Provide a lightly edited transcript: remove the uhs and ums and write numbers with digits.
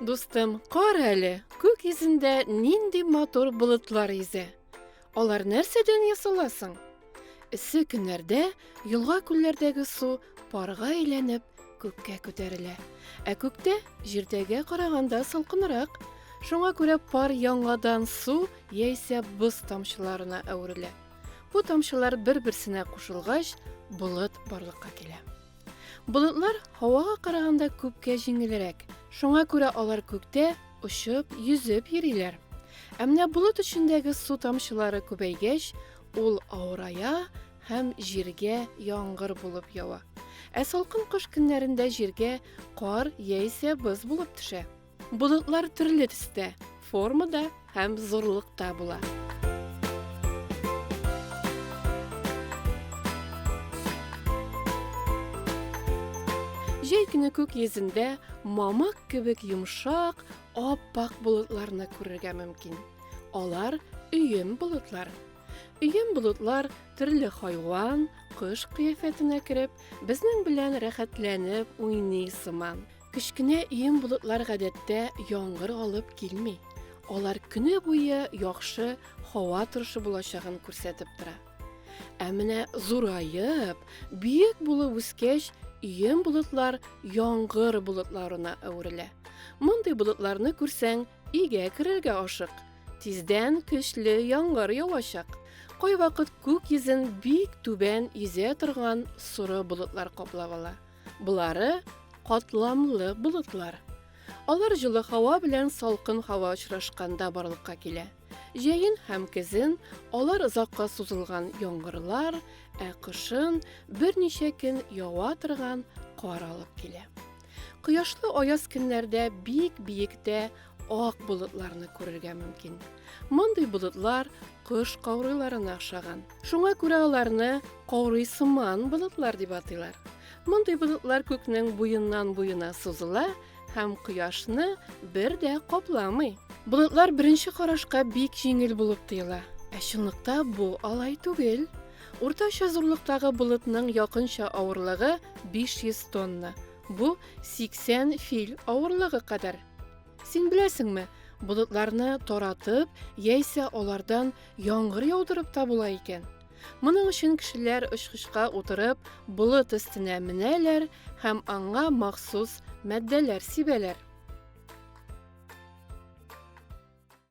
Дустым, кара әле, күк йөзендә нинди матур болытлар йөзә. Алар нәрсәдән ясала соң? Эссе көннәрдә елга-күлләрдәге су парга әйләнеп күккә күтәрелә. Ә күктә җирдәгә караганда салкынрак. Шуңа күрә пар яңадан су яисә боз тамчыларына әверелә. Бу тамчылар бер-берсенә кушылгач, болыт барлыкка килә. Болытлар һавага караганда күпкә җиңелрәк. Шуңа күрә алар күктә очып, йөзеп йөриләр. Ә менә болыт эчендәге су тамчылары күбәйгәч, ул авырая һәм җиргә яңгыр булып ява. Ә салкын кыш көннәрендә җиргә кар яисә боз булып төшә. Болытлар төрле төстә, формада һәм зурлыкта була. Җәй көне күк йөзендә мамык кебек йомшак, ап-ак болытларны күрергә мөмкин. Алар өем болытлар. Өем болытлар төрле хайван, кош кыяфәтенә кереп, безнең белән рәхәтләнеп уйный сыман. Кечкенә өем болытлар гадәттә яңгыр алып килми. Алар көне буе яхшы һава торышы булачагын күрсәтеп тора. Ә менә зураеп, биек булып үскәч, өем болытлар яңгыр болытларына әверелә. Мондый болытларны күрсәң, өйгә керергә ашык. Тиздән көчле яңгыр явачак. Кайвакыт күк йөзен бик түбән йөзә торган соры болытлар каплап ала. Болары катламлы болытлар. Алар җылы һава белән салкын һава очрашканда барлыкка килә. Җәен һәм көзен алар озакка сузылган яңгырлар, ә кышын берничә көн ява торган кар алып килә. Кояшлы аяз көннәрдә бик биектә ак болытларны күрергә мөмкин. Мондый болытлар кош каурыйларына охшаган. Шуңа күрә аларны каурыйсыман болытлар дип атыйлар. Мондый болытлар күкнең буеннан-буена сузыла һәм кояшны бер дә капламый. Болытлар беренче карашка бик җиңел булып тоела. Ә чынлыкта бу алай түгел. Уртача зурлыктагы болытның якынча авырлыгы 500 тонна. Бу 80 фил авырлыгы кадәр. Син беләсеңме, болытларны таратып, яисә алардан яңгыр яудырып та була икән. Моның өчен кешеләр очкычка утырып, болыт өстенә менәләр һәм аңа махсус матдәләр сибәләр.